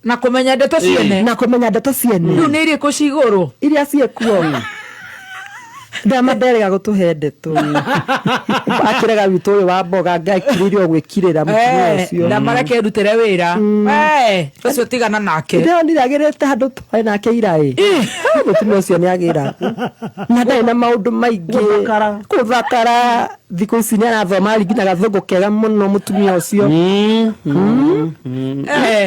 Na kũmenya ndeto ciene. Na kũmenya ndeto ciene. Rĩu nĩ irĩkũ ci igũrũ? Iria ciĩkuo ndama nderega gũtũhe ndeto, akĩrega witũ ũyũ wa mboga ngakirĩire o gwĩkirĩra mũtumia ũcio. Ndamareke erutĩre wĩra. Ũcio tigana nake. Ndĩronire agĩrĩte handũ twarĩ nake ira ĩ. Ah, mũtumia ũcio nĩ agĩra na ndarĩ na maũndũ maingĩ. Gũthakara. Gũthakara. Thikũ ici nĩ arathoma nginya gathũngũ kega mũno mũtumia ũcio.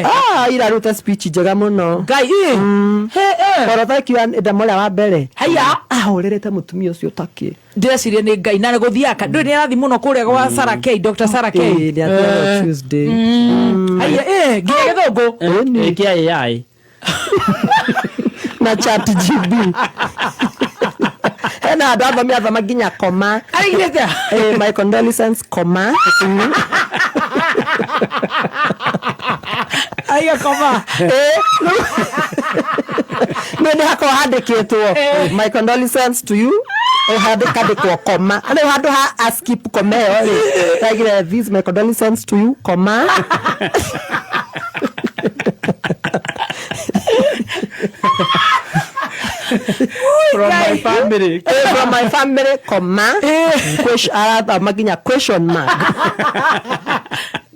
Ah, ira arute speech njega mũno. Ngai ĩ. He, eh. Oro thank you ndamũrĩa wa mbere. Haiya. Ahũrĩrĩte mũtumia ũcio takĩ. Ndĩreciria nĩ Ngai na gũthiaka ndũĩ nĩ arathi mũno kũrĩa gwa Sarah K, Dr. Sarah K. Ĩĩ, nĩ athiaga Tuesday. Haiya, nginya gĩthũngũ. Ĩni. Ĩkĩa AI. Na Chat GB hena andũ athomi athoma nginya koma. Aigĩte. "My condolences koma." Aiga koma. Nĩ nĩ hakorwo handĩkĩtwo "My condolences to you", handĩkandĩkwo koma. Rĩu handũ ha a skip koma ĩyo rĩ, raigire "This my condolences to you koma". From my family. "From my family koma", arathoma nginya question mark.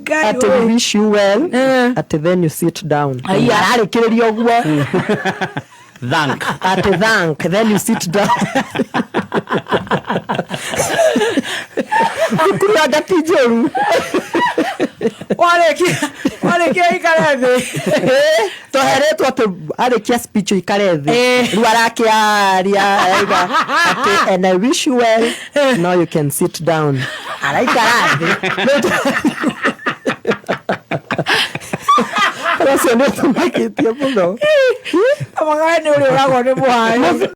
Ngai Atĩ "We we. wish you well", atĩ "then you sit down". Aya. Ararĩkĩrĩria ũguo. Thank. Atĩ "Thank, then you sit down". Thukuru ya ngati njũru. Warĩkia ikare thĩ. Tũheretwo atĩ arĩkia speech ũikare thĩ. Rĩu arakĩaria aiga atĩ "And I wish you well, now you can sit down". Araikara thĩ. Ũcio nĩ ũtũmakĩtie mũno. Amagae nĩ ũrĩ ũragwo nĩ mũhaĩ.